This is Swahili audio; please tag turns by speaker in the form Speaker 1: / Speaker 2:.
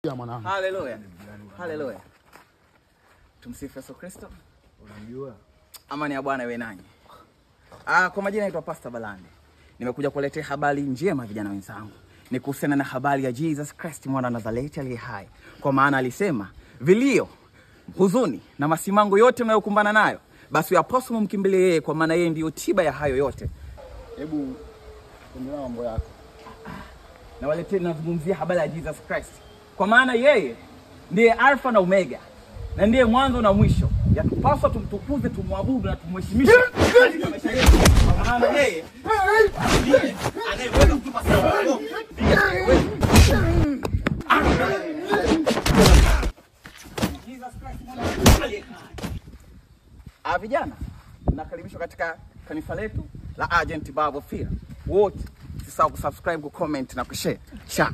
Speaker 1: Mwanangu.
Speaker 2: Haleluya. Haleluya. Tumsifu Yesu Kristo.
Speaker 3: Unamjua?
Speaker 2: Amani ya Bwana iwe nanyi. Kwa majina naitwa Pastor Balande. Nimekuja kuletea habari njema vijana wenzangu. Ni kuhusiana na habari ya Jesus Christ mwana wa Nazareti aliye hai. Kwa maana alisema, vilio, huzuni na masimango yote mnayokumbana nayo, basi yapaswa mumkimbilie yeye, kwa maana yeye ndiyo tiba ya hayo yote.
Speaker 1: Hebu endelea mambo yako.
Speaker 2: Na waletea, nazungumzia habari ya Jesus Christ. Kwa maana yeye ndiye Alfa na Omega na ndiye mwanzo na mwisho. Yatupaswa tumtukuze, tumwabudu na tumheshimishe katika maisha yetu. Kwa maana yeye ndiye anayeweza kutupa sawa. Jesus Christ mwana aliye hai. Vijana, nakaribishwa katika kanisa letu la Agent Bible Fear. Wote usisahau kusubscribe, kucomment na kushare. Ciao.